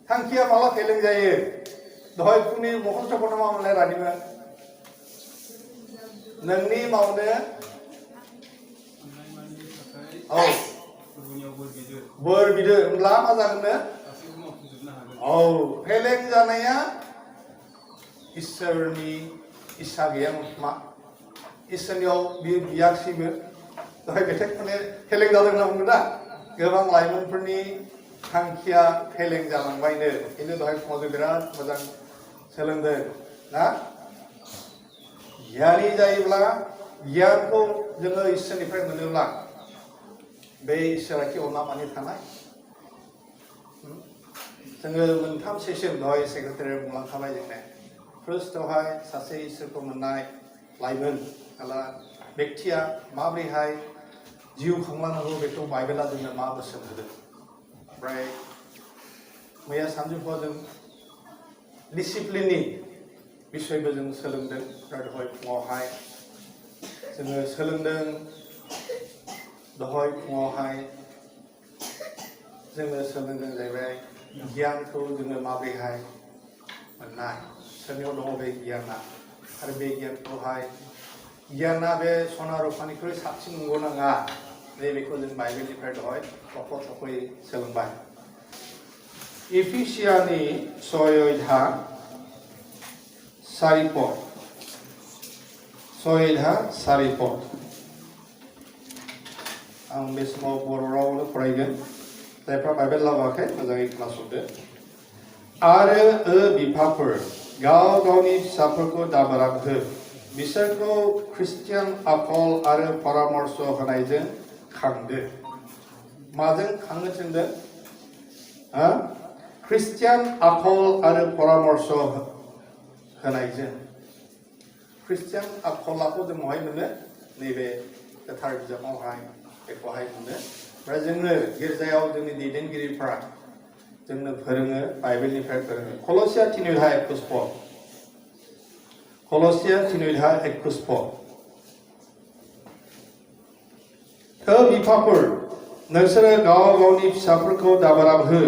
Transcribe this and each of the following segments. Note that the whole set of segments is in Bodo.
थांखिया माला फेलें जायो दहाय फुंनि मखस्थ'खौनो मावनाय रानिमोन नोंनि मावनो औ बोर बिदो होनब्ला मा जागोननो औ फेलें जानाया इसोरनि इस्सा गैया मा इसोरनियाव बियो बियाखिसैबो दहाय मेथाइ खननाय फेलें जादों होनना बुंदों ना गोबां लाइमोनफोरनि थांखिया फेलें जालांबायनो खिन्थु दहाय फुङाव जों बिराद मोजां सोलोंदों ना गियानि जायोब्ला गियानखौ जोङो इसोरनिफ्राय मोनोब्ला बे इसोरा कि अनना मानि थानाय जोङो मोनथाम सेसन दहाय सेक्रेटारिया बुंलांखाबाय जोंनो फार्स्टआवहाय सासे इसोरखौ मोननाय लाइमोन एबा बेक्तिया माबोरैहाय जिउ खांलांनांगौ बेखौ बाइबेला जोंनो मा बोसोन होदों ओमफ्राय मैया सानजौफुआव जों डिसिप्लिननि बिसयबो जों सोलोंदों ओमफ्राय दहाय फुङावहाय जोङो सोलोंदों दहाय फुङावहाय जोङो सोलोंदों जाहैबाय गियानखौ जोङो माबोरैहाय मोननाय सोरनियाव दङ बे गियाना आरो बे गियानखौहाय गियाना बे सना रुफानिख्रुइ साबसिन नंगौ नाङा नैबेखौ जों बाइबेलनिफ्राय दहाय थख'यै सोलोंबाय इफिसियानि 6 4 पद आं बे समाव बर' रावआवनो फरायगोन जायफ्रा बाइबेल लाबोआखै मोजाङै खोनासंदो आरो बिफाफोर गाव गावनि फिसाफोरखौ दाबोराब हो बिसोरखौ ख्रिस्टियान आखल आरो परामर्श होनायजों खांदो माजों खांनो थिनदों ख्रिस्टियान आखल आरो परामर्श होनायजों ख्रिस्टियान आखलाखौ जों बहाय मोनो नैबे गोथार बिजाबावहाय बेखौहाय मोनो ओमफ्राय जोंनो गिर्जायाव जोंनि दैदेनगिरिफ्रा जोंनो फोरोङो बाइबेलनिफ्राय फोरोङो कलसिया 3:21 पद कलसिया 3:21 पद बिफाफोर नोंसोरो गाव गावनि फिसाफोरखौ दाबोराब हो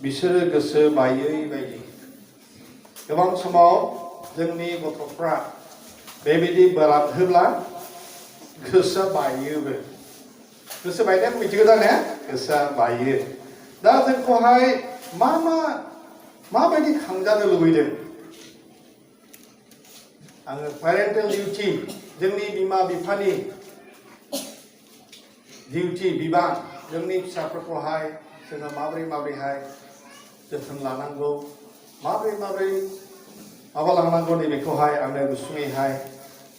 बिसोरो गोसो बायै बायदि गोबां समाव जोंनि गथ'फ्रा बेबायदि बोराब होब्ला गोसोआ बायोबो गोसो बायनाया मिथिगौ दा ने गोसोआ बायो दा जोंखौहाय माबायदि खांजानो लुबैदों आङो पेरेन्टेल डिउटि जोंनि बिमा बिफानि डिउटि बिबान जोंनि फिसाफोरखौहाय जोङो माबोरैहाय जोथोन लानांगौ माबोरै माबालांनांगौ नैबेखौहाय आङो गुसुङैहाय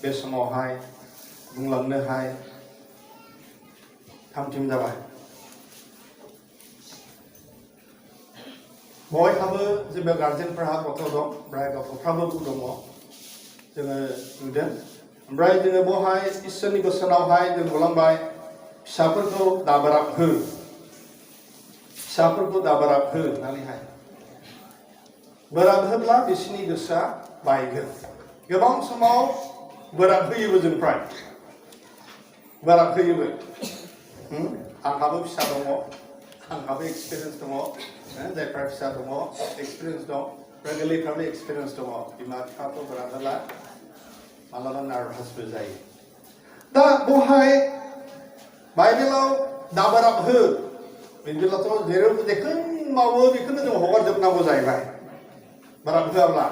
बे समावहाय बुंलांनोहाय थामथिम जाबाय बयहाबो जेबो गार्जेनफोरहा गथ' दं ओमफ्राय गथ'फ्राबो दङ जोङो नुदों ओमफ्राय जोङो बहाय इसोरनि बोसोनावहाय जों नुलांबाय फिसाफोरखौ दाबोराब हो होननानैहाय बोराब होब्ला बिसोरनि गोसोआ बायगोन गोबां समाव बोराब होयोबो जों फ्राय बोराब होयोबो आंहाबो फिसा दङ आंहाबो एक्सपिरियेन्स दङ जायफ्रा फिसा दङ एक्सपिरियेन्स दं गोरलैफ्राबो एक्सपिरियेन्स दङ बिमा बिफाखौ बोराब होला मालाबा नार्भासबो जायो दा बहाय बाइबेलाव दाबोराब हो बिदिब्लाथ' जेराव जेखौनो मावो बेखौनो जों हगारजोबनांगौ जाहैबाय बोराब होआब्ला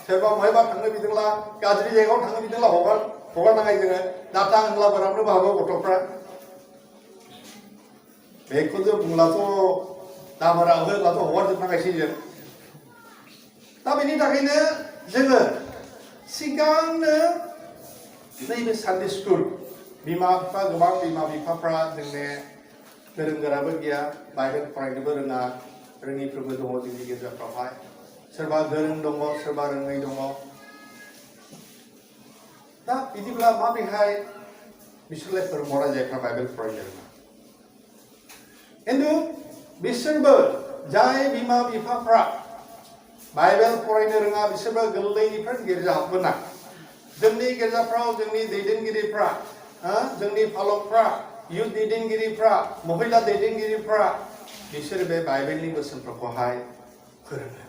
सोरबा बहायबा थांनो बिदोंब्ला गाज्रि जायगायाव थांनो बिदोंब्ला हगारनाङै जोङो दाथा होनब्ला बोराबनोबो हागौ गथ'फ्रा बेखौ जों बुंब्लाथ' दाबोराब होब्लाथ' हगारजोबनांगायसै जों दा बेनि थाखायनो जोङो सिगांनो नैबे सानडे स्कुल बिमा बिफाफ्रा जोंने गोरों गोराबो गैया बाइबेल फरायनोबो रोङा रोङिफोरबो दङ जोंनि गेजेरफ्रावहाय सोरबा गोरों दङ सोरबा रोङै दङ दा बिदिब्ला माबोरैहाय बिसोरलाय फोरोंहरा जायफ्रा बाइबेल फरायनो रोङा खिन्थु बिसोरबो जाय बिमा बिफाफ्रा बाइबेल फरायनो रोङा बिसोरबो गोरलैनिफ्राय गिर्जा हाबबोना जोंनि गिर्जाफ्राव जोंनि दैदेनगिरिफ्रा जोंनि फालकफ्रा इयुथ दैदेनगिरिफ्रा महिला दैदेनगिरिफ्रा बिसोर बे बाइबेलनि बोसोनफोरखौहाय फोरोङो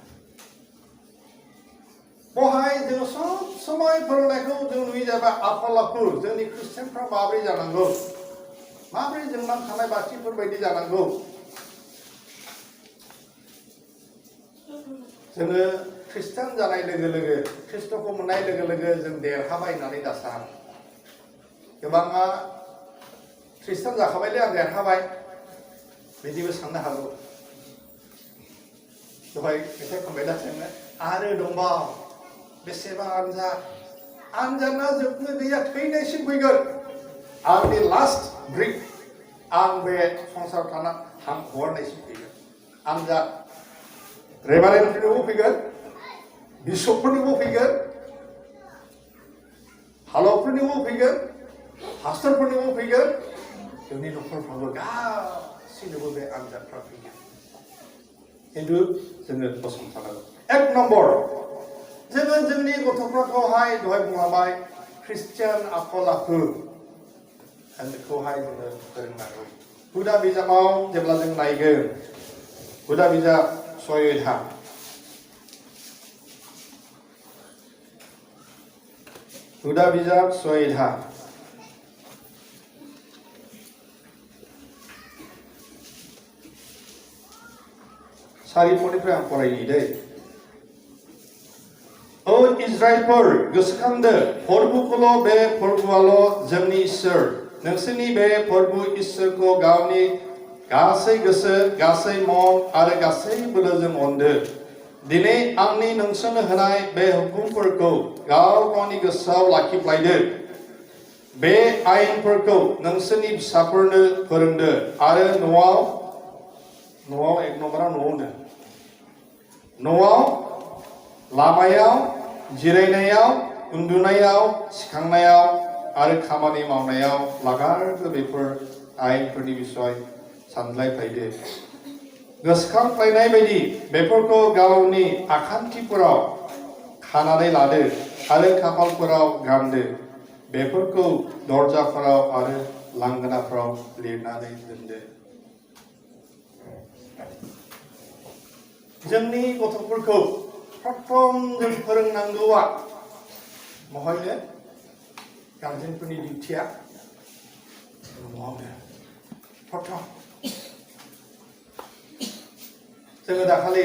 बहाय जों सब समाय फोरोंनायखौ जों नुयो जाबाय आखल आखु जोंनि ख्रिस्टियानफ्रा माबोरै जानांगौ माबोरै जोंनां थानाय बाथिफोर बायदि जानांगौ जोङो ख्रिस्टान जानाय लोगो लोगो ख्रिस्ट'खौ मोननाय लोगो लोगो जों देरहाबाय होननानै दा सान गोबाङा ख्रिस्टान जाखाबायलै आं देरहाबाय बिदिबो साननो हागौ दहाय मेथाइ खनबाय दा जोङो आरो दंबाव बेसेबां आनजादना जोबनो गैया थैनायसिम फैगोन आंनि लास्ट ब्रेक आं बे संसाराव थाना हां हगारनायसिम फैगोन आनजाद रेभारेन्डफोरनिबो फैगोन बिशपफोरनिबो फैगोन हालौफोरनिबो फैगोन पास्टरफोरनिबो फैगोन जोंनि न'खरफ्रावबो गासैनोबो बे आनजादफ्रा फैगोन खिन्थु जोङो गसंथानांगौ एक नम्बर जोङो जोंनि गथ'फोरखौहाय दहाय बुंलांबाय ख्रिस्टियान आखल आखु बेखौहाय जोङो फोरोंनांगौ हुदा बिजाबाव जेब्ला जों नायगोन हुदा बिजाब 6 हुदा बिजाब 6 सारिफोरनिफ्राय आं फरायनि दै ओ इजराइलफोर गोसोखांदो फोरबोखौल' बे फोरबोआल' जोंनि इसोर नोंसोरनि बे फोरबो इसोरखौ गावनि गासै गोसो गासै मन आरो गासै बोलोजों अनदो दिनै आंनि नोंसोरनो होनाय बे हुकुमफोरखौ गाव गावनि गोसोआव लाखिफ्लायदो बे आयेनफोरखौ नोंसोरनि फिसाफोरनो फोरोंदो आरो न'आव एक नम्बराव न'आव लामायाव जिरायनायाव उन्दुनायाव सिखांनायाव आरो खामानि मावनायाव लागारबो बेफोर आयेनफोरनि बिसय सानज्लायफ्लायदो गोसोखांफ्लायनाय बायदि बेफोरखौ गावनि आखान्थिफोराव खानानै लादो आरो खाफालफोराव गानदो बेफोरखौ दरजाफोराव आरो लांगोनाफोराव लिरनानै दोनदो जोंनि गथ'फोरखौ प्रथम जों फोरोंनांगौआ महायनो गार्जेनफोरनि डिउटिया न'आवनो प्रथम जोङो दाखालि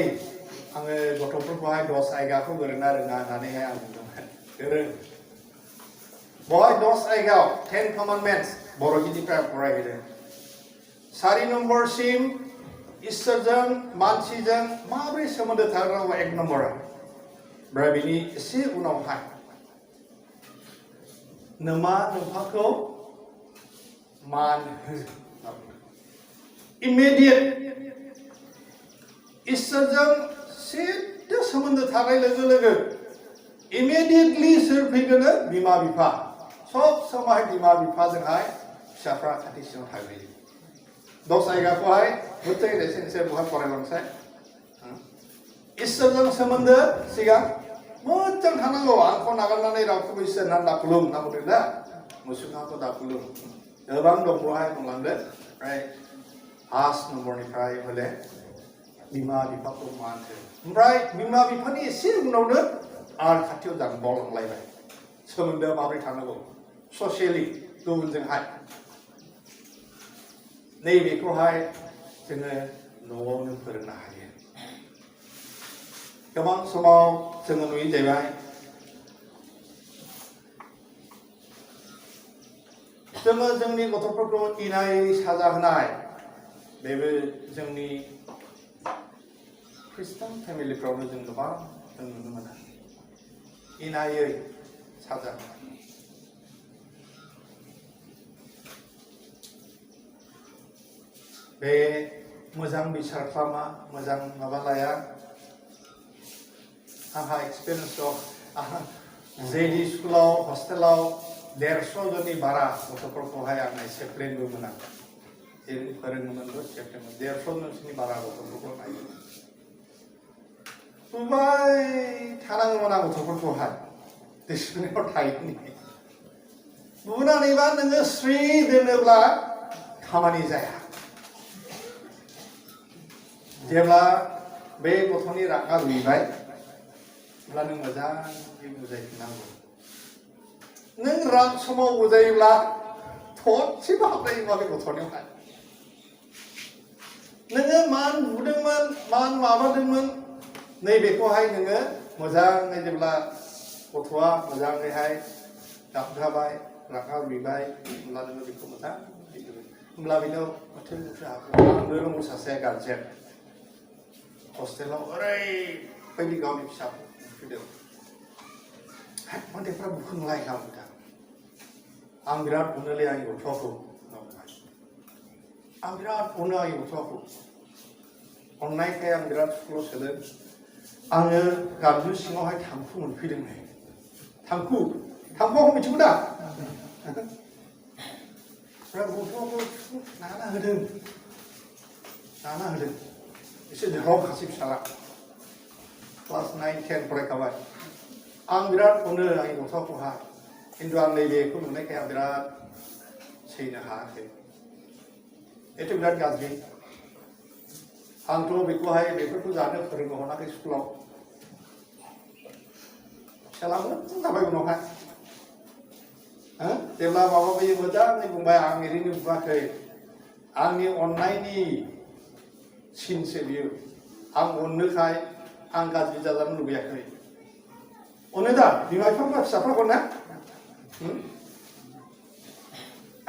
आङो गथ'फोरखौहाय 10 आयगाखौ गोरोंना रोङा होननानैहाय आं बुंदोंमोन गोरों बहाय 10 आयगायाव 10 कमान्डमेन्ट्स बर' गिदिरफ्रा फरायहोदों 4 नम्बरसिम इसोरजों मानसिजों माबोरै सोमोन्दो थानांगौ 1 नम्बरा ओमफ्राय बिनि एसे उनावहाय नोमा नोम्फाखौ मान हो इमिडियेट इसोरजों सिद्दा सोमोन्दो थानाय लोगो लोगो इमिडियेटलि सोर फैगोन बिमा बिफा सब समाय बिमा बिफाजोंहाय फिसाफ्रा खाथि सिङाव थाग्रोयो 10 आयगाखौहाय मोजाङै एसे बहाय फरायलांसै इसोरजों सोमोन्दो सिगां मोजां थानांगौ आंखौ नागारनानै रावखौबो इसोर होननानै दाखुलुम होनना बुंदों दा मुसुखाखौ दाखुलुम गोबां दं बहाय बुंलांदो ओमफ्राय 5 नम्बरनिफ्राय हले बिमा बिफाखौ मान हो ओमफ्राय बिमा बिफानि एसे उनावनो आर खाथियाव बावलांलायबाय सोमोन्दोआ माबोरै थानांगौ ससियेलि गुबुनजोंहाय नैबेखौहाय जोङो न'आवनो फोरोंनो हायो गोबां समाव जोङो नुयो जाहैबाय जोङो जोंनि गथ'फोरखौ इनाय साजा होनाय बेबो जोंनि ख्रिस्टान फेमिलिफ्रावनो जों गोबां जों नुनो मोनो इनायै साजा बे मोजां बिसार खालामा मोजां माबा लाया आंहा एक्सपिरियेन्स दं जेडि स्कुलाव हस्टेलाव 150 जननि बारा गथ'फोरखौहाय आं सेप्लेनबो मोना फोरोङोमोनबो सेप्लेनबो 150 जननि बारा गथ'फोरखौ नायो बुंबाय थानाङोमोन आं गथ'फोरखौहाय डिसिप्लिनाव थायैनि बुनानैबा नोङो स्रि दोनोब्ला खामानि जाया जेब्ला बे गथ'नि रागा रुइबाय अब्ला नों मोजाङै बुजायफिननांगौ नों राग समाव बुजायोब्ला थरसेबो हाबनाय नङा बे गथ'नियावहाय नोङो मान बुदोंमोन मान माबादोंमोन नैबेखौहाय नोङो मोजाङै जेब्ला गथ'आ मोजाङैहाय गाबगाबाय रागा रुइबाय होमब्ला नोङो बेखौ मोजां होमब्ला बेनाव माथो आंनो रोंगौ सासे गारजेन हस्टेलाव ओरैबायदि गावनि फिसाखौ फैदों उन्दैफ्रा बुखोनलाय गाबोदा आं बिराद अनोलै आंनि गथ'खौ आं बिराद अनो आंनि गथ'खौ अननायखाय आं बिराद स्कुलाव सोदों आङो गाबजु सिङावहाय थांखु मोनफैदों थांखुखौ मिथिगौ दा गथ'खौ नाना होदों एसे देरहाव खासि फिसाला क्लास 9, 10 फरायखाबाय आं बिराद अनो आंनि गथ'खौहाय खिन्थु आं नैबेखौ नुनायखाय आं बिराद सैनो हायाखै एथ' बिराद गाज्रि आंथ' बेखौहाय बेफोरखौ जानो फोरोंनो हराखै स्कुलाव फिसाला मोजां जाबाय उनावहाय जेब्ला माबा बायो मोजाङै बुंबाय आं ओरैनो बुङाखै आंनि अननायनि सिनसो बियो आं अननोखाय आं गाज्रि जाजानो लुबैयाखै अनो दा बिमा बिफाफ्रा फिसाफ्रा अना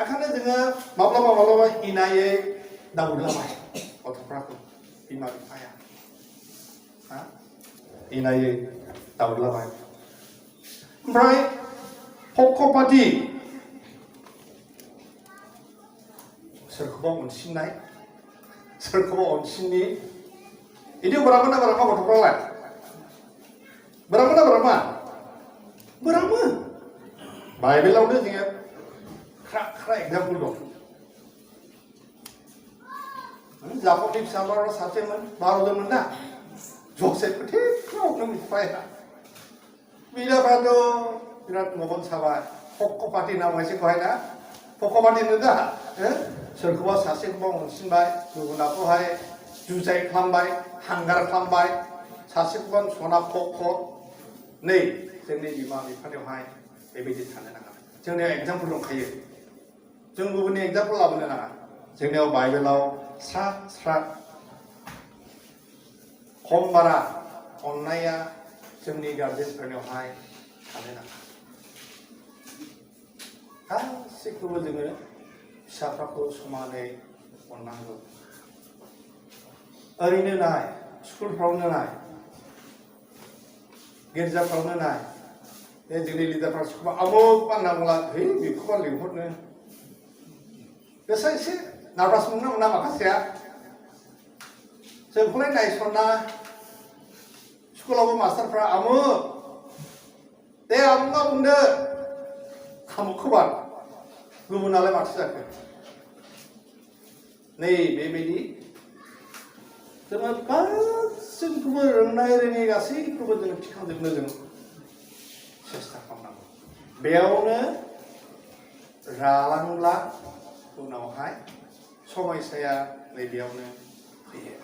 ओंखायनो जोङो माब्लाबा इनायै दाउदलाबाय गथ'फ्राखौ बिमा बिफाया इनायै दाउदलाबाय ओमफ्राय पक्षपाती सोरखौबा अनसिननाय सोरखौबा अनसिननि बिदि बोरामोन ना बोरामा गथ'फ्रालाय बोरामो बाइबेलावनो जोङो ख्रा एग्जामपोल दं जाकबनि फिसाफ्रा सासेमोन बार'जनमोन ना जसेफखौ थिगनो मिथिबाया बिदाफ्राथ' बिराद मगन साबाय पक्षपाती होनना मोनसेखौहाय ना पक्षपाती होनो दा सोरखौबा सासेखौबा अनसिनबाय गुबुनाखौहाय जुजाय खालामबाय हांगार खालामबाय सासेखौबा सना खख' नै जोंनि बिमा बिफानियावहाय बेबायदि थानो नाङा जोंनियाव एग्जामपोल दंखायो जों गुबुननि एग्जामपोल लाबोनो नाङा जोंनियाव बाइबेलाव स्रा खम बारा अननाया जोंनि गार्जेनफोरनियावहाय थानो नाङा गासैखौबो जोङो फिसाफोरखौ समानै अननांगौ ओरैनो नाय स्कुलफ्रावनो नाय गिर्जाफ्रावनो नाय बे जोंनि लिडारफ्रा सोरखौबा आमुक बानांला बेखौबा लिंहरनो गोसोआ एसे नार्भास मोना माखासेया जोंखौलाय नायसना स्कुलावबो मास्टारफ्रा आमुक दे आमुका बुंदो आमुकखौबा गुबुनालाय माथो जाखो नै बेबायदि जोङो गासैखौबो रोंनाय रोङै गासैखौबो जोङो थिखांजोबनो जों सेस्था खालामनांगौ बेयावनो रालांब्ला उनावहाय समस्याया नैबेयावनो फैयो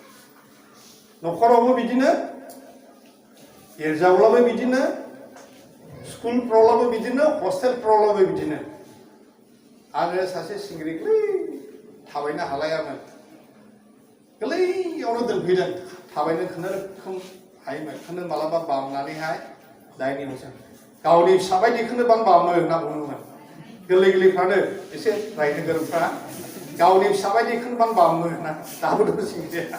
न'खरावबो बिदिनो गिर्जाब्लाबो बिदिनो स्कुलफ्रावब्लाबो बिदिनो हस्टेलफ्रावब्लाबो बिदिनो आङो सासे सिंग्रिख्लै थाबायनो हालायामोन गोरलैयावनो दोनफैदों थाबायनो खुनुरुखुम हायोमोन खुनु मालाबा बामनानैहाय दायनि मोजां गावनि फिसा बायदिखौनो बामो होनना बुङोमोन गोरलैफ्रानो एसे रायनो गोरोंफ्रा गावनि फिसा बायदिखौनो बामो होनना दाबो दं सिंग्रिया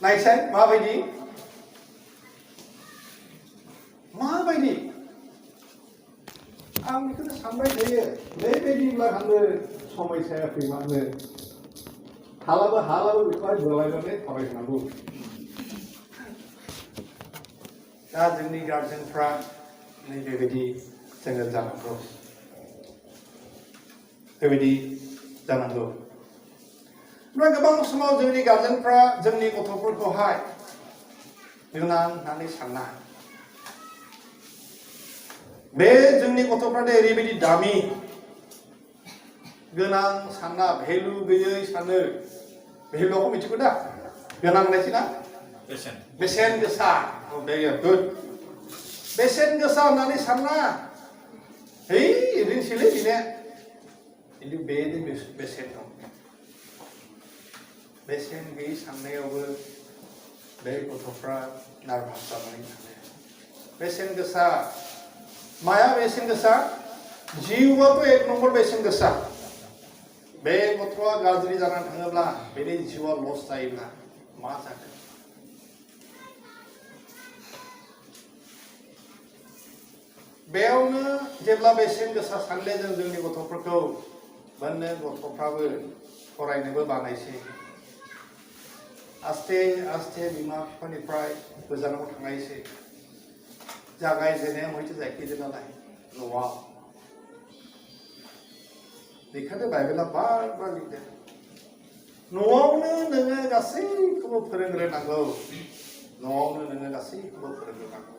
नायसाय माबायदि आं बेखौनो सानबाय थायो बेबायदिब्ला आंनो समस्याया फैमानो हालाबो बेखौहाय बोलायनानै थाबायनांगौ दा जोंनि गार्जेनफ्रा नैबेबायदि जोङो जानांगौ बेबायदि जानांगौ ओमफ्राय गोबां समाव जोंनि गार्जेनफ्रा जोंनि गथ'फोरखौहाय गोनां होननानै साना बे जोंनि गथ'फ्रानो ओरैबायदि दामि गोनां साना भेलु गैयै सानो भेलुखौ मिथिगौ दा गोनां नायसिना बेसेन बेसेन गोसा very good बेसेन गोसा होननानै सानना है ओरैनोसैलै बेनो खिन्थु बेनो बेसेन दं बेसेन गैयै साननायावबो बे गथ'फ्रा नार्भास जानानै थाङो बेसेन गोसा माया बेसेन गोसा जिउआबो एक नम्बर बेसेन गोसा बे गथ'आ गाज्रि जानानै थाङोब्ला बेनि जिउआ लस जायोब्ला मा जागोन बेयावनो जेब्ला बेसेन गोसा सानले जों जोंनि गथ'फोरखौ मोननो गथ'फ्राबो फरायनोबो बानायसै आस्थे आस्थे बिमा बिफानिफ्राय गोजानाव थांनायसै जागायजेननाया हयथ' जायखिजाया नालाय न'आव बेखायनो बाइबेला बार बार लिरदों न'आवनो नोङो गासैखौबो फोरोंग्रोनांगौ न'आवनो नोङो गासैखौबो फोरोंग्रोनांगौ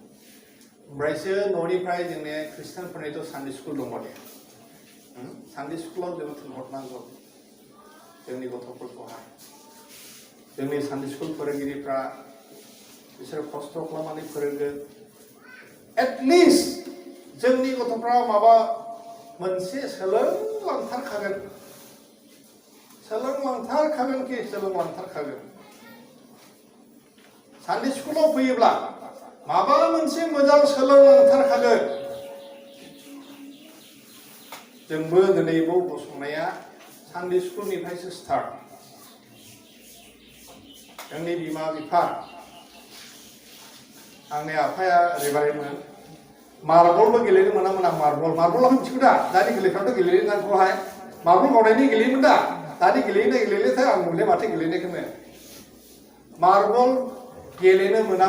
ओमफ्रायसो न'निफ्राय जोंनि ख्रिस्टानफोरनिथ' सानडे स्कुल दङ दे सानडे स्कुलाव जोङो थिनहरनांगौ जोंनि गथ'फोरखौहाय जोंनि सानडे स्कुल फोरोंगिरिफ्रा बिसोर खस्थ' खालामनानै फोरोंगोन एटलिस्ट जोंनि गथ'फ्रा माबा मोनसे सोलोंलांथारखागोन सानडे स्कुलाव फैयोब्ला माबा मोनसे मोजां सोलोंलांथारखागोन जोंबो दिनै बाव गसंनाया सानडे स्कुलनिफ्रायसो स्टार्ट जोंनि बिमा बिफा आंनि आफाया ओरैबायदिमोन मार्बलबो गेलेनो मोनामोन आं मार्बलखौ मिथिगौ दा दानि गेलेफ्राथ' गेलेयो नाखौहाय मार्बल गावनायनि गेलेयोमोन दा दानि गेलेयोथाय आं नुले माथो गेलेनायखौनो मार्बल गेलेनो मोना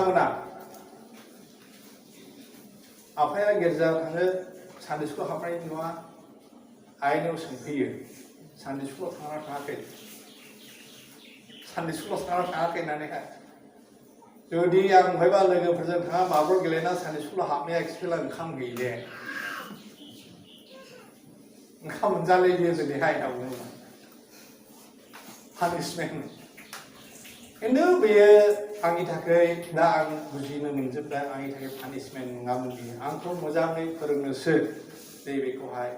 आफाया गिर्जा थाङो सानडे स्कुलाव हाबनाय नुवा आइनाव सोंफैयो सानडे स्कुलाव थाङाखै होननानैहाय जुदि आं बहायबा लोगोफोरजों थाङा मार्बल गेलेना सानडे स्कुलाव हाबनाया एक्सपिरियेन्स ओंखाम गैले ओंखाम मोनजालायो दिनैहाय होनना बुङोमोन पानिशमेन्ट खिन्थु बेयो आंनि थाखाय दा आं बुजिनो मोनजोबबाय आंनि थाखाय पानिशमेन्ट नङामोन बियो आंखौ मोजाङै फोरोंनोसो नैबेखौहाय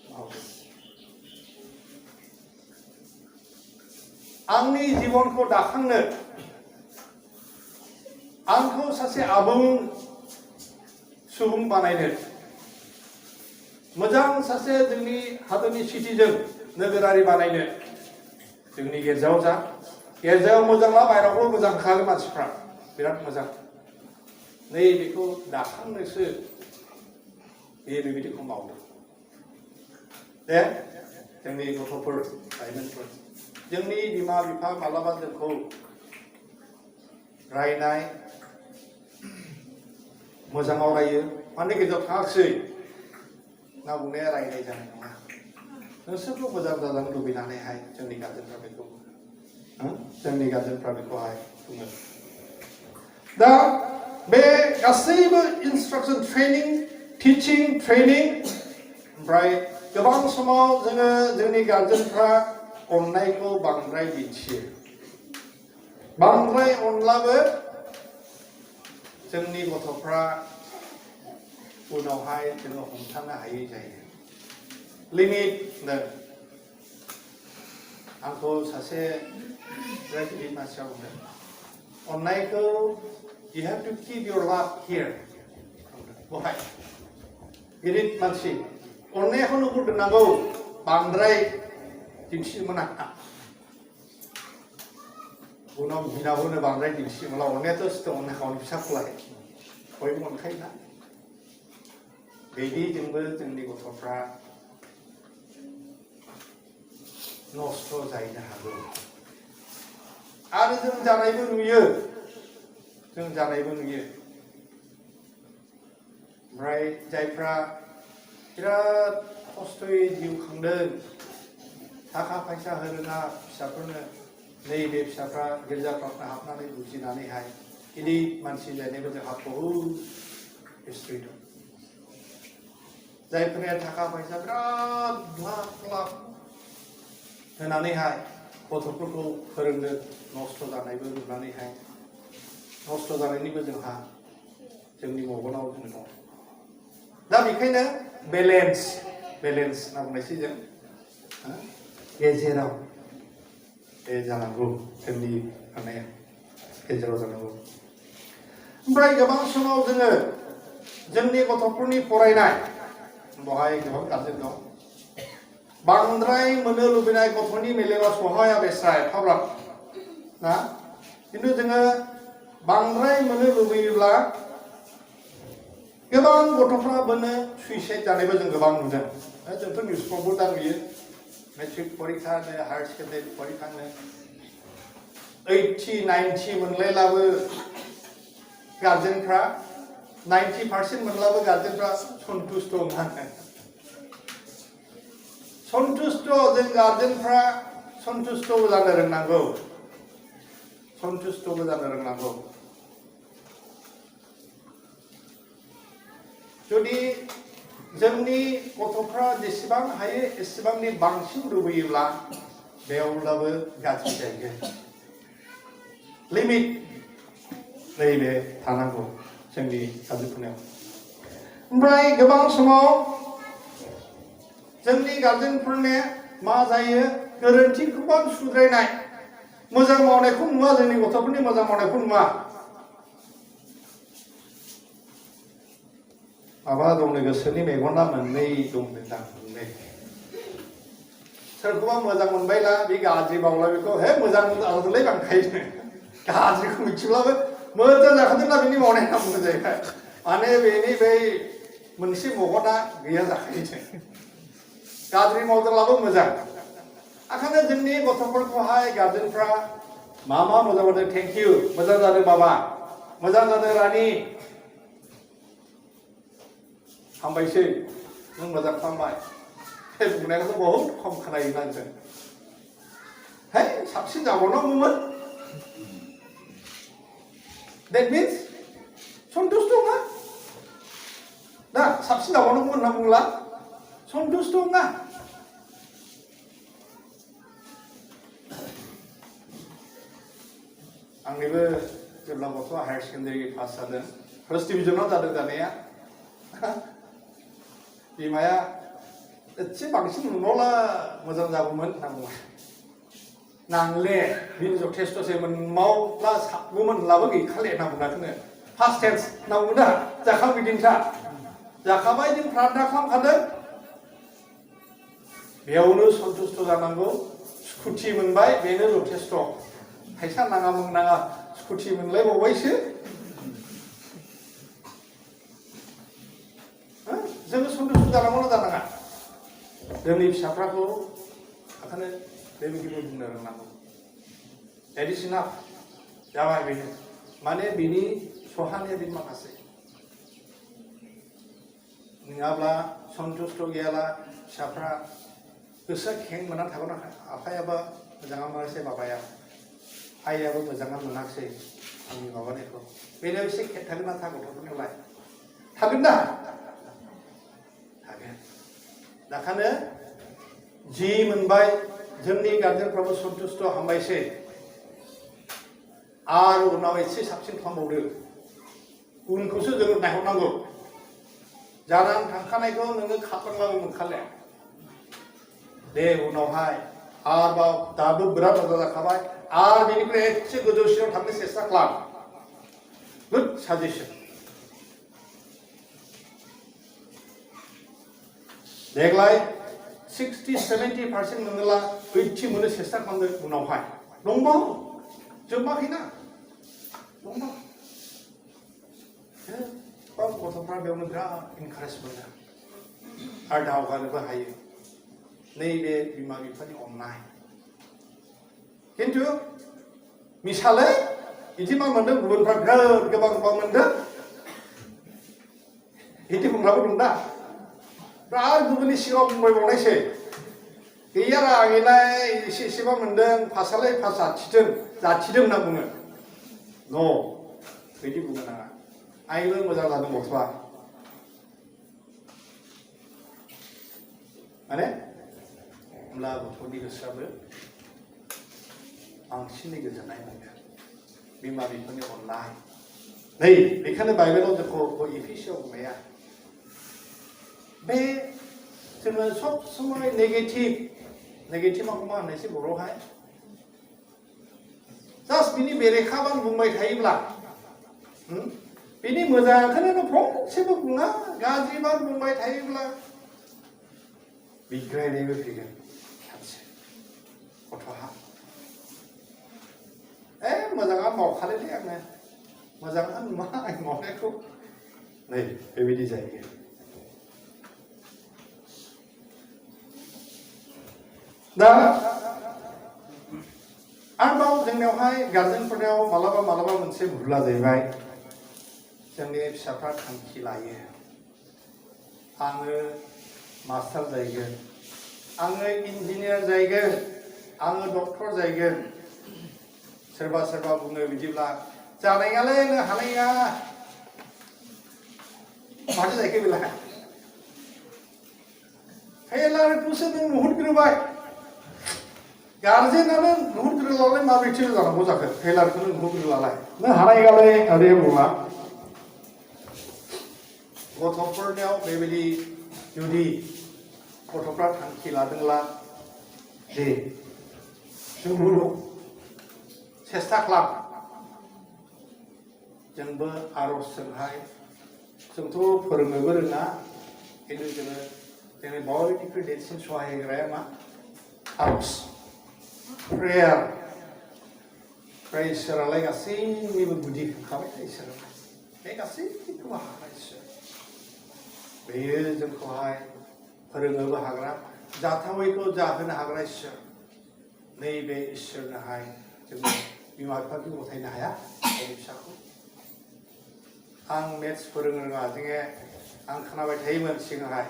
मावदों आंनि जिबनखौ दाखांनो आंखौ सासे आबुं सुबुं बानायनो मोजां सासे जोंनि हादरनि सिटिजेन नोगोरारि बानायनो जोंनि गिर्जायाव मोजांब्ला बायरावबो मोजां खागोन मानसिफ्रा बिराद मोजां नैबेखौ दाखांनोसो बेबायदिखौ मावदों दे जोंनि गथ'फोर लाइमोनफोर जोंनि बिमा बिफा मालाबा जोंखौ रायनाय मोजाङाव रायो माने गेजेराव थाङाखिसै ना बुंनाया रायनाय जानाय नङा नोंसोरखौ मोजां जाजानो लुबैनानैहाय जोंनि गार्जेनफ्रा बेखौहाय बुङो दा बे गासैबो इन्सट्राक्सन ट्रेनिं टिचिं ट्रेनिं ओमफ्राय गोबां समाव जोङो जोंनि गार्जेनफ्रा अननायखौ बांद्राय दिन्थियो बांद्राय अनब्लाबो जोंनि गथ'फ्रा उनावहाय जोङो हमथानो हायै जायो लिमिट होनदों आंखौ सासे बिराद गिदिर मानसिया बुंदों अननायखौ you have to keep your love here बहाय गिदिर मानसि अननायखौ नोंखौ दोननांगौ बांद्राय दिन्थिनो मोना उनाव गिनाबोनो बांद्राय दिन्थियो मला अननायाथ' सिगां अननायखौ फिसाखौलाय बयबो अनखायोना बिदिजोंबो जोंनि गथ'फ्रा नस्थ' जाहैनो हागौ आरो जों जानायबो नुयो ओमफ्राय जायफ्रा बिराद खस्थ'यै जिउ खांदों थाखा फैसा होरोङा फिसाफोरनो नैबे फिसाफ्रा गिर्जाफ्राव हाबनानै बुजिनानैहाय गिदिर मानसि जानायबो जोंहा बहुद हिस्ट्रि दं जायफोरनिया थाखा फैसा बिराद लाख होनानैहाय गथ'फोरखौ फोरोंनो नस्थ' जानायबो नुनानैहाय नस्थ' जानायनिबो जोंहा जोंनि मेगनाव जों दं। दा बेखायनो बेलेन्स होनना बुंनायसै जों गेजेराव बे जानांगौ जोंनि माने गेजेराव जानांगौ। ओमफ्राय गोबां समाव जोङो जोंनि गथ'फोरनि फरायनाय बेवहाय गोबां गारजेन दं। बांद्राय मोननो लुबैनाय गथ'नि मेलेमाव सहाया बेसा एफाब्ला ना खिन्थु जोङो बांद्राय मोननो लुबैयोब्ला गोबां गथ'फ्रा मोननो सुइसाइड जानायबो जों गोबां नुदों। जोंथ' निउसफ्रावबो दा नुयो मेट्रिक परिखानो हायार सेकेन्डारि परिखानो 80-90 मोनलायलाबो गार्जेनफ्रा 90% मोनलाबो गार्जेनफ्रा सन्तुष्ट नङा। सन्तुष्ट जों गार्जेनफ्रा सन्तुष्टबो जानो रोंनांगौ। सन्तुष्टबो जानो रोंनांगौ। जुदि जोंनि गथ'फ्रा जेसेबां हायो एसेबांनि बांसिन लुबैयोब्ला बेयावब्लाबो गाज्रि जायो। लिमिट नैबे थानांगौ जोंनि गार्जेनफोरनियाव। ओमफ्राय गोबां समाव जोंनि गार्जेनफोरनि मा जायो गोरोन्थिखौबो सुद्रायनाय मोजां मावनायखौ नुवा, जोंनि गथ'फोरनि मोजां मावनायखौ नुवा। माबा दंनो गोसोनि मेगना मोननै दंदां मोननै। सोरखौबा मोजां मोनबायला बे गाज्रि मावला बेखौ हे मोजां जादोंलै बांखायो गाज्रिखौ मिथिब्लाबो मोजां जाखादोंना बिनि मावनाय होनना बुंनाय जाहैबाय। माने बेनि बै मोनसे मेगना गैया जाखायो। गाज्रि मावदोंब्लाबो मोजां। ओंखायनो जोंनि गथ'फोरखौहाय गार्जेनफ्रा मा मोजां मोनदों थेंक इउ, मोजां जादों बाबा, मोजां जादों रानि, हामबायसै नों मोजां खालामबाय। बे बुंनायखौथ' बहुद खम खोनायोना जों। है साबसिन जाबावनांगौमोन। That means सन्तुष्ट नङा। दा साबसिन जाबावनांगौमोन होनना बुंला सन्तुष्ट नङा। आंनिबो जेब्ला गथ'आ हायार सेकेन्डारि पास जादों, फार्स्ट डिभिजनाव जादों जानाया, बिमाया एसे बांसिन मोनबावला मोजां जागौमोन होनना बुङो। नांले बिनो जथेस्थ'सै मोनबावब्ला साबगौमोन होनब्लाबो गैखाले होनना बुङाखैनो। फार्स्ट टेन्स होनना बुङो दा जाखां बिदिनोखा। जाखाबाय जों प्रार्थना खालामखादों। बेयावनो सन्तुष्ट जानांगौ। स्कुटि मोनबाय बेनो जथेस्थ'। फैसा नाङा मुं नाङा स्कुटि मोनलायबावबायसो। जोङो सन्तुष्ट जानांगौ ना जानाङा? जोंनि फिसाफ्राखौ ओंखायनो बेबायदिबो बुंनो रोंनांगौ। बायदिसिना जाबाय बेनो माने बिनि सहानियारि माखासे नङाब्ला सन्तुष्ट गैयाला फिसाफ्रा गोसोआ खें मोनना थागोन। आफायाबो मोजाङा मोनाखिसै, बाबाया आइयाबो मोजाङा मोनाखिसै आंनि माबानायखौ। बेनो एसे खें थागोन ना थागोन गथ'फोरनियावलाय? थागोन दा? थागोन। दाखानो जि मोनबाय जोंनि गार्जेनफ्राबो सन्तुष्ट हामबायसै। आरो उनाव एसे साबसिन खालामबावदो। उनखौसो जोङो नायहरनांगौ। जानानै थांखानायखौ नोङो खाफ्रांबाबो मोनखाले। दे उनावहाय आरोबाव दाबो बिराद मोजां जाखाबाय आरो बेनिफ्राय एसे गोजौसिनाव थांनो सेस्था खालाम। Good suggestion. देग्लाय 60-70% मोनोला 80 मोननो सेस्था खालामदो उनावहाय। दंबावो जोबाखैना दंबावो। गथ'फ्रा बेयावनो बिराद इनकारेज मोनो आरो दावगानोबो हायो। नैबे बिमा बिफानि अननाय। खिन्थु मिसालै बिदि मा मोनदों गुबुनफ्रा बिराद गोबां मोनदों बिदि बुंग्राबो दं दा। आरो गुबुननि सिगाङाव बुंबायबावनायसै गैया आंनिलाय एसेबा मोनदों पासालाय पास जाथिदों होनना बुङो। न' बिदि बुंनो नाङा। आइबो मोजां जादों गथ'आ। माने होमब्ला गथ'नि गोसोआबो बांसिनै गोजोननाय मोनो बिमा बिफानि अननाय नै बेखायनो बाइबेलाव जोंखौ एफिसियाव बुंनाया बे जोङो सब समय नेगेटिभआव मा होननायसै बर'हाय जास्ट बिनि बेरेखाबान बुंबाय थायोब्ला बिनि मोजांखौनो फंसेबो बुङा गाज्रिबान बुंबाय थायोब्ला बिग्रायनायबो फैगोन सानसे गथ'हा मोजाङा मावखादोलै आङो मोजाङा नुवा आं मावनायखौ नै बेबायदि जायो दा आरोबाव जोंनियावहाय गार्जेनफोरनियाव मालाबा मोनसे भुला जाहैबाय जोंनि फिसाफ्रा थांखि लायो आङो मास्टार जाहैगोन आङो इन्जिनियार जाहैगोन आङो डक्टर जाहैगोन सोरबा बुङो बिदिब्ला जानायालाय नों हानाय नङा माथो जाहैखो बेलाय फेलारखौसो नों नुहुरग्रोबाय गार्जेनानो नुहुरग्रोलालाय माबोरैथो जानांगौ जाखो फेलारखौनो नुहुरग्रोलालाय नों हानाय नङालै ओरै बुङा गथ'फोरनियाव बेबायदि जुदि गथ'फ्रा थांखि लादोंब्ला दे जोंबो सेस्था खालाम जोंबो आर'जजोंहाय जोंथ' फोरोंनोबो रोङा खिन्थु जोंनि बयनिख्रुइ देरसिन सहाय होग्राया मा आर'ज प्रेयार इसोरालाय गासैनिबो गुदि होखाबाय इसोरा बे गासैखौबो हाग्रा इसोर बेयो जोंखौहाय फोरोंनोबो हाग्रा जाथावैखौ जाहोनो हाग्रा इसोर नैबे इसोरनोहाय जोङो बिमा बिफाखौ गथायनो हाया गावनि फिसाखौ आं मेथ्स फोरोंनो रोङा जोङो आं खोनाबाय थायोमोन सिगांहाय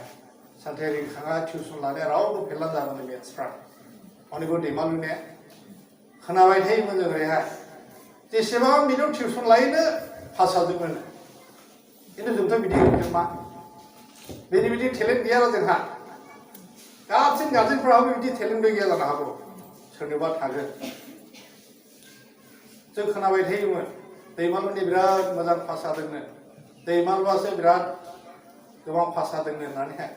सानथायारि रिंखाङा टिउसन लानाया रावबो फेरला जाबानो मेथ्सफ्रा अनेक दैमालुने खोनाबाय थायोमोन जों ओरैहाय जेसेबां बिनाव टिउसन लायोनो पास जाजोबोनो खिन्थु जोंथ' बिदि मा बिदि टेलेन्ट गैया जोंहा गासिन गार्जेनफोराबो बिदि टेलेन्टबो गैया जानो हागौ सोरनोबा थागोन जों खोनाबाय थायोमोन दैमालुनि बिराद मोजां पास जादोंनो दैमालुआसो बिराद गोबां पास जादोंनो होननानैहाय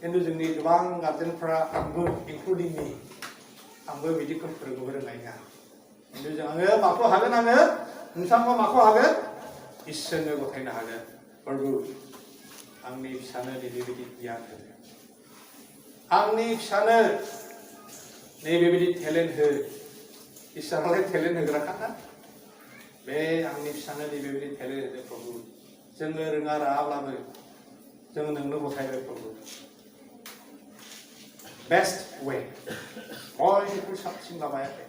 खिन्थु जोंनि गोबां गार्जेनफ्रा आंबो इनक्लुडिं मी आंबो बिदिखौ फोरोंनोबो रोंनाय नङा खिन्थु आङो माखौ हागोन आङो नोंथांखौ माखौ हागोन इसोरनो गथायनो हागोन प्रभु आंनि फिसानो नैबेबायदि गियान हो आंनि फिसानो नैबेबायदि टेलेन्ट हो इसोरालाय टेलेन्ट होग्राखा ना बे आंनि फिसानो नैबेबायदि टेलेन्ट होदो प्रभु जोङो रोङा राहाब्लाबो जों नोंनो गथायबाय प्रभु बेस्ट वे बयनिख्रुइ साबसिन लामायाखै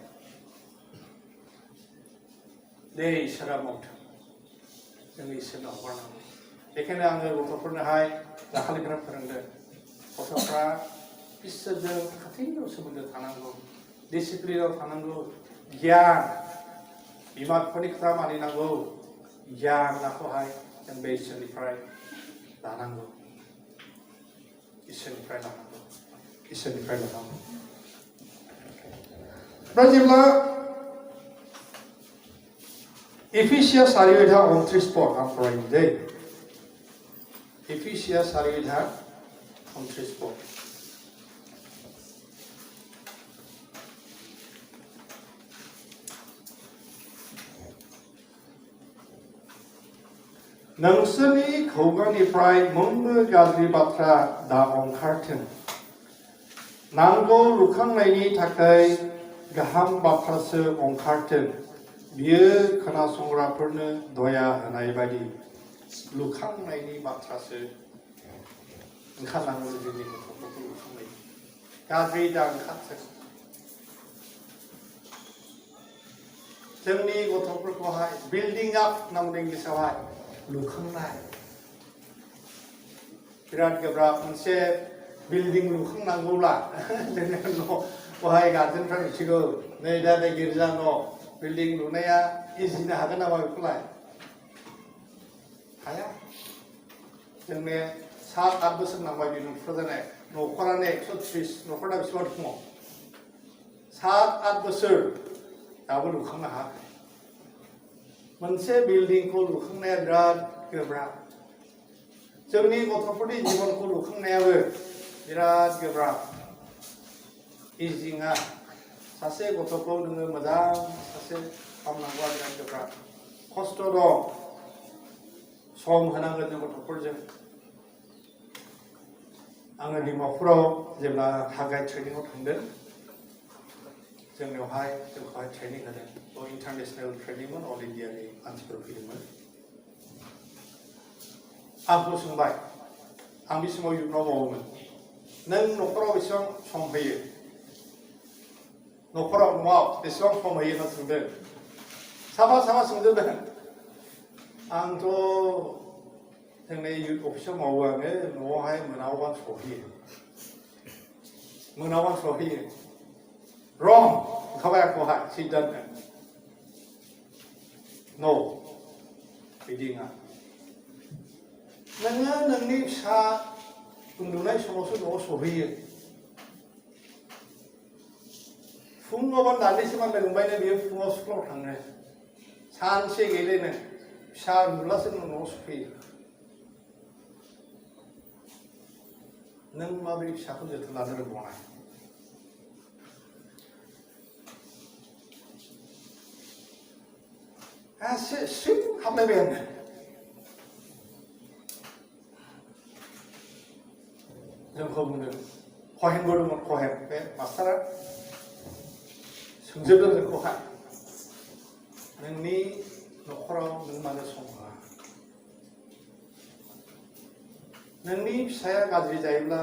दे इसोरा मावथों जों इसोरनो हगारनांगौ बेखायनो आङो गथ'फोरनोहाय दाखालिफ्रा फोरोंदों गथ'फ्रा इसोरजों खाथियाव सोमोन्दो थानांगौ डिसिप्लिनाव थानांगौ गियान बिमा बिफानि खोथा मानिनांगौ गियानखौहाय जों बे इसोरनिफ्राय लानांगौ इसोरनिफ्राय लानांगौ दा जेब्ला Ephesians 4:29 आं फरायनो दै Ephesians 4:29 नोंसोरनि खुगानिफ्राय मोनबो गाज्रि बाथ्रा दा ओंखारथों नांगौ लुखांनायनि थाखाय गाहाम बाथ्रासो ओंखारथों बियो खोनासंग्राफोरनो दया होनाय बायदि लुखांनायनि बाथ्रासो ओंखारलाङो जोंनि गथ'फोरखौ लुखांनाय गाज्रि दा ओंखारथों जोंनि गथ'फोरखौहाय बिल्डिं आप होनना बुंदों इंलिसावहाय लुखांनाय बिराद गोब्राब मोनसे बिल्डिं लुखांनांगौब्ला जोंनि न'आवहाय गार्जेनफ्रा मिथिगौ नै दा बे गिर्जा न' बिल्डिं लुनाया इजिनो हागोन नामा बेखौलाय हाया जोंनो 7-8 बोसोर नांबाय बे न'फ्रा जानाय न'खरानो 130 न'खरना बेसेबां दङ 7-8 बोसोर दाबो लुखांनो हायाखै मोनसे बिल्डिंखौ लुखांनाया बिराद गोब्राब जोंनि गथ'फोरनि जिबनखौ लुखांनायाबो बिराद गोब्राब इजि नङा सासे गथ'खौ नोङो मोजां सासे खालामनांगौआ बिराद गोब्राब खस्थ' दं सम होनांगोन जों गथ'फोरजों आङो डिमापुराव जेब्ला हागाय ट्रेनिंआव थांदों जोंनियावहाय जोंखौहाय ट्रेनिं होदों इन्टारनेशनेल ट्रेनिंमोन अल इन्डियानि मानसिफोर फैदोंमोन आंखौ सोंबाय आं बे समाव इयुनाव मावोमोन नों न'खराव बेसेबां सम होयो न'खराव न'आव बेसेबां सम होयो होनना सोंदों साफा सोंजोबदों आंथ' जोंनि इउथ अफिसाव मावो आङो न'आवहाय मोनायावबा सहैयो रं ओंखारबाय आंखौहाय सिद्धान्त न' बिदि नङा नोङो नोंनि फिसा उन्दुनाय समावसो न'आव सहैयो फुङावबा दान्दिसे मान लोगो मोनबायनो बियो फुङाव स्कुलाव थाङो सानसे गेलेनो फिसा उन्दुब्लासो नों न'आव सफैयो नों माबोरै फिसाखौ जोथोन लानो रोंबावनाय स्रिं हाबलायबाय आङो जोंखौ बुंदों खहेनबो दंमोन खहेन बे मास्टारा सोंजोबदों जोंखौहाय नोंनि न'खराव नों मानो सम होआ नोंनि फिसाया गाज्रि जायोब्ला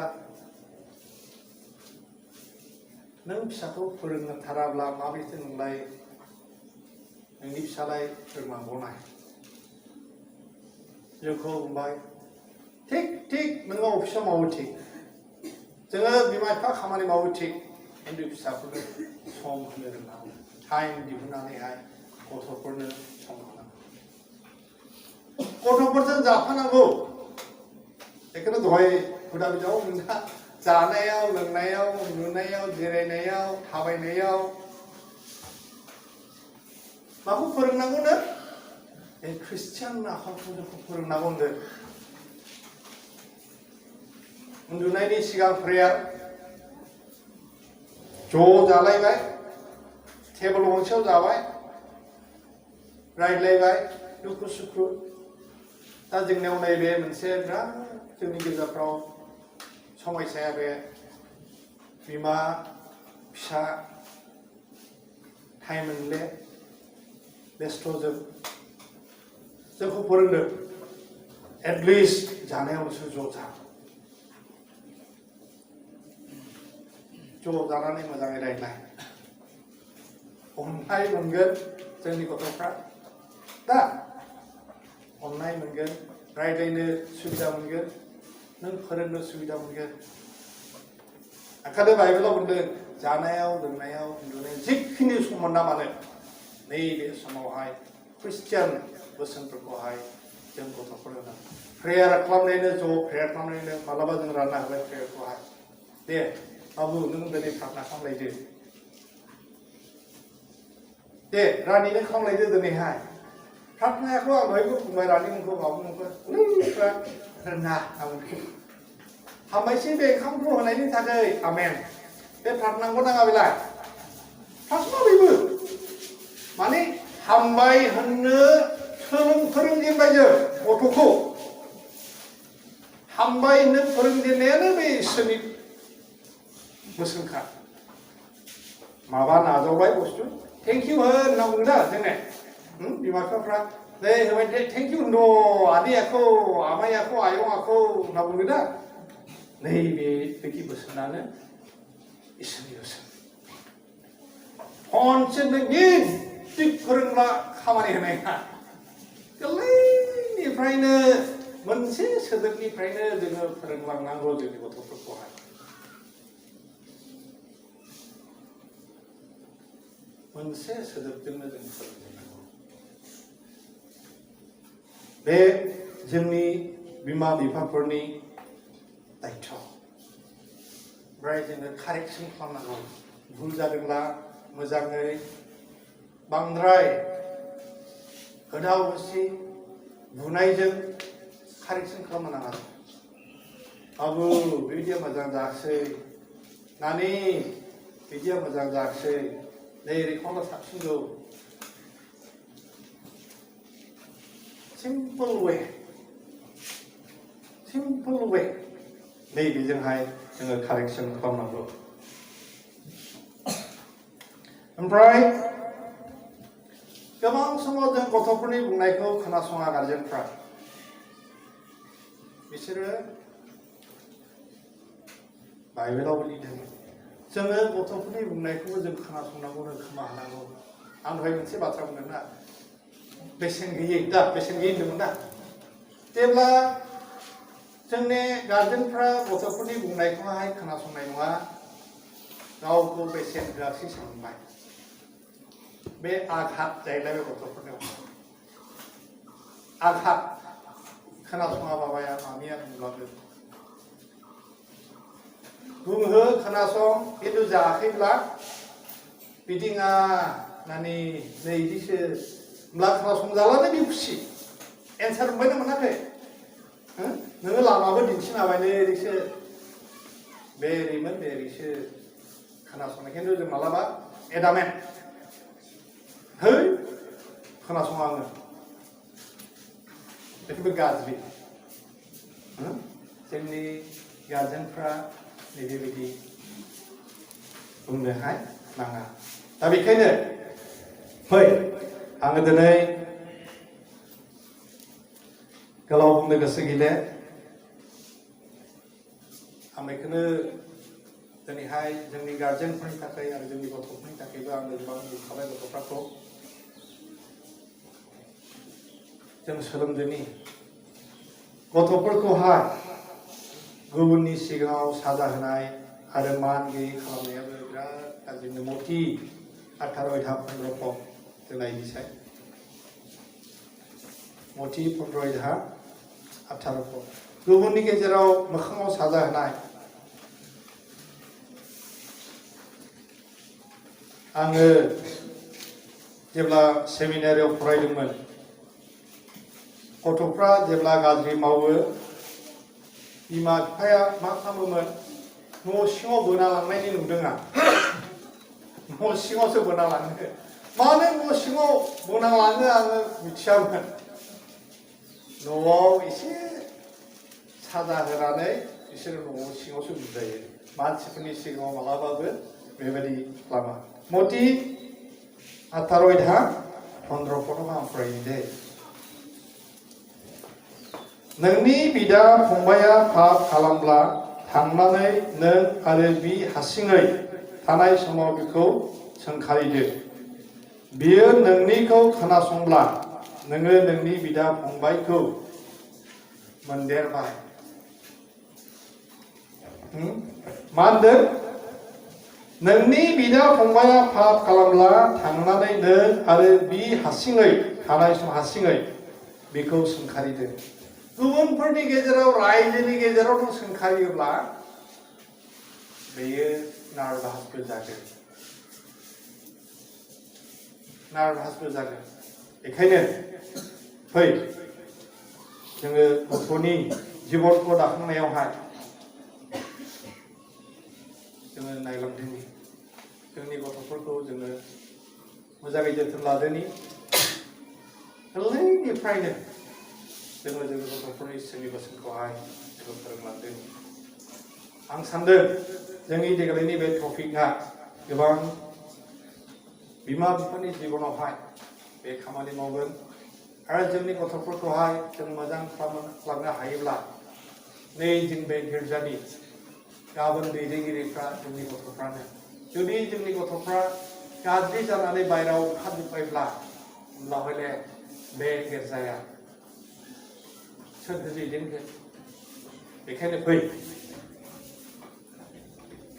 नों फिसाखौ फोरोंनो थाराब्ला माबोरैथो नोंलाय नोंनि फिसालाय फोरोंनांगौनाय जोंखौ बुंबाय थिग नोङो अफिसाव मावो थिग जोङो बिमा बिफा खामानि मावो थिग खिन्थु फिसाफोरनो सम होनो रोंनांगौ टाइम दिहुननानैहाय गथ'फोरनो सम होनांगौ गथ'फोरजों जाफानांगौ बेखौनो दहाय हुदा बिजाबाव नोंहा जानायाव लोंनायाव उन्दुनायाव जिरायनायाव थाबायनायाव माखौ फोरोंनांगौनो ख्रिस्टियान आखलखौ जोंखौ फोरोंनांगौ होनदों उन्दुनायनि सिगां प्रेयार ज' जालायबाय टेबोल गंसेयाव जाबाय रायज्लायबाय दुखु सुखु दा जोंनियाव नैबे मोनसे बिराद जोंनि गेजेरफ्राव समयसाया बे बिमा फिसा टाइम मोनले बेस्थ'जों जोंखौ फोरोंदों एटलिस्ट जानायावसो ज' जानानै मोजाङै रायज्लाय अननाय मोनगोन जोंनि गथ'फ्रा दा अननाय मोनगोन रायज्लायनो सुबिदा मोनगोन नों फोरोंनो सुबिदा मोनगोन ओंखायनो बाइबेलाव बुंदों जानायाव लोंनायाव उन्दुनायाव जिखिनि सम मोना मानो नैबे समावहाय ख्रिस्टियान बोसोनफोरखौहाय जों गथ'फोरनो प्रेयार खालामनायनो ज' प्रेयार खालामनायनो मालाबा जों रानना होबाय प्रेयारखौहाय दे बाबु नों दिनै प्रार्थना खालामलायदो दे रानिनो खालामलायदो दिनैहाय प्रार्थनायाखौ आं दहायबो बुंबाय रानिमोनखौ बाबुमोनखौ रोङा हामबायसै बे ओंखामखौ होनायनि थाखाय आमेन बे प्रार्थनाखौ नाङा बेलाय प्रार्थना बेबो माने हामबाय होननो फोरोंजेनबाय जों गथ'खौ हामबाय होननो फोरोंजेननायानो बे इसोरनि बोसोनखा माबा नाजावबाय बुस्थु थेंक इउ होनना बुङो दा जोंने बिमा बिफाफ्रा नै होबाय थेंक इउ होनद' आदैयाखौ आमायाखौ आयंआखौ होनना बुङो दा नैबेबायदि बोसोनानो इसोरनि बोसोन खनसे नोंनि थिग फोरोंब्ला खामानि होनाय नङा गोरलैनिफ्रायनो मोनसे सोदोबनिफ्रायनो जोङो फोरोंलांनांगौ जोंनि गथ'फोरखौहाय मोनसे सोदोबजोंनो जों फोरोंजेननांगौ बे जोंनि बिमा बिफाफोरनि दायथ' ओमफ्राय जोङो कारेक्सन खालामनांगौ भुल जादोंब्ला मोजाङै बांद्राय होदाव होसि बुनायजों कारेक्सन खालामनो नाङा बाबु बिदिया मोजां जायाखिसै नानि बिदिया मोजां जायाखिसै नै ओरै साबसिनगौ simple way नैबेजोंहाय जोङो कारेक्सन खालामनांगौ ओमफ्राय गोबां समाव जों गथ'फोरनि बुंनायखौ खोनासङा गारजेनफ्रा बिसोरो बाइबेलाव लिरदों जोङो गथ'फोरनि बुंनायखौबो जों खोनासंनांगौनो खोमा होनांगौ आं दहाय मोनसे बाथ्रा बुंदोंना बेसेन गैयै होनदोंमोन ना जेब्ला जोंनि गार्जेनफ्रा गथ'फोरनि बुंनायखौहाय खोनासंनाय नङा गावखौ बेसेन होआसै सानबाय बे आघात जाहैबाय बे गथ'फोरनियाव आघात खोनासङा बाबाया मामिया बुंब्लाबो बुंहो खोनासं खिन्थु जायाखैब्ला बिदिङा नानि नै बिदिसो होमब्ला खोनासंजालानो बे खुसि एन्सार मोनबायना मोनाखै नोङो लामाबो दिन्थिनो हाबाय ओरैसो बे ओरैमोन बे ओरैसो खोनासंनाय खिन्थु जों मालाबा एडामेन्ट है खोनासङा आङो बेफोरबो गाज्रि जोंनि गार्जेनफ्रा नैबेबायदि बुंनोहाय नाङा दा बेखायनो फै आङो दिनै गोलाव बुंनो गोसो गैले आं बेखौनो दिनैहाय जोंनि गार्जेनफोरनि थाखाय आरो जोंनि गथ'फोरनि थाखायबो आङो गोबां बुंखाबाय गथ'फोरखौ जों सोलोंदोनि गथ'फोरखौहाय गुबुननि सिगाङाव साजा होनाय आरो मान गैयै खालामनायाबो बिराद गाज्रि मति 18 15 जों नायनोसै मति 15 18 गुबुननि गेजेराव मोखाङाव साजा होनाय आङो जेब्ला सेमिनारियाव फरायदोंमोन गथ'फ्रा जेब्ला गाज्रि मावो बिमा बिफाया मा खालामोमोन न' सिङाव बोना लांनायनि नुदों आं न' सिङावसो बोना लाङो मानो न' सिङाव बोना लाङो आङो मिथियामोन न'आव एसे साजा होनानै बिसोरो न'आव सिङावसो बुजायो मानसिफोरनि सिगाङाव मालाबाबो बेबायदि खालामा मति 18 15 आं फरायो दे नोंनि बिदा फंबाया पाप खालामब्ला थांनानै नों आरो बि हारसिङै थानाय समाव बिखौ सोंखारिदो बियो नोंनिखौ खोनासंब्ला नोङो नोंनि बिदा फंबायखौ मोनदेरबाय मा होनदों नोंनि बिदा फंबाया पाप खालामब्ला थांनानै नों आरो बि हारसिङै थानाय समाव हारसिङै बेखौ सोंखारिदो गुबुनफोरनि गेजेराव रायजोनि गेजेराव नों सोंखारियोब्ला बेयो नार्भासबो जागोन बेखायनो फै जोङो गथ'नि जिबनखौ दाखांनायावहाय जोङो नायलांदोनि जोंनि गथ'फोरखौ जोङो मोजाङै जोथोन लादोनि गोरलैनिफ्रायनो जोङो गथ'फोरनि इसोरनि बोसोनखौहाय जोङो फोरोंलांदों आं सानदों जोंनि देग्लायनि बे टपिकआ गोबां बिमा बिफानि जिबनावहाय बे खामानि मावगोन आरो जोंनि गथ'फोरखौहाय जों मोजां खालामनो हायोब्ला नै जों बे गिर्जानि गाबोन दैदेनगिरिफ्रा जोंनि गथ'फ्रानो जुदि जोंनि गथ'फ्रा गाज्रि जानानै बायरायाव ओंखारजोब्बायब्ला होमब्ला हले बे गिर्जाया सोरखौ दैदेनगोन बेखायनो फै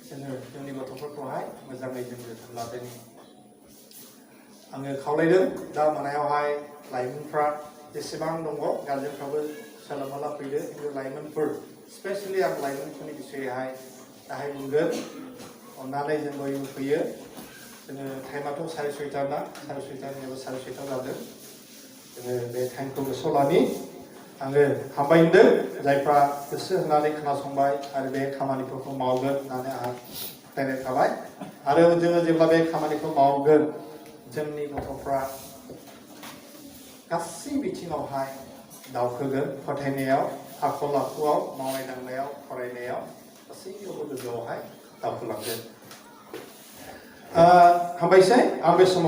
जोङो जोंनि गथ'फोरखौहाय मोजाङै जों जोथोन लादोनि आङो खावलायदों दा मोनायावहाय लाइमोनफ्रा जेसेबां दङ गार्जेनफ्राबो सोलोंना फैदो खिन्थु लाइमोनफोर स्पेसियेलि आं लाइमोनफोरनि बिषयैहाय दाहाय बुंगोन अननानै जों बयबो फैयो जोङो टाइमाथ' 6:30 ना 6:30 एबा 6:30 जादों जोङो बे टाइमखौ गोसोआव लानि आङो हामबाय होनदों जायफ्रा गोसो होनानै खोनासंबाय आरो बे खामानिफोरखौ मावगोन होननानै आंहा फोथायनाय थाबाय आरो जोङो जेब्ला बे खामानिखौ मावगोन जोंनि गथ'फ्रा गासै बिथिङावहाय दावखोगोन फोथायनायाव आखल आखुआव मावनाय दांनायाव फरायनायाव गासैयावबो गोजौआवहाय दावखोलांगोन हामबायसै आं बे समाव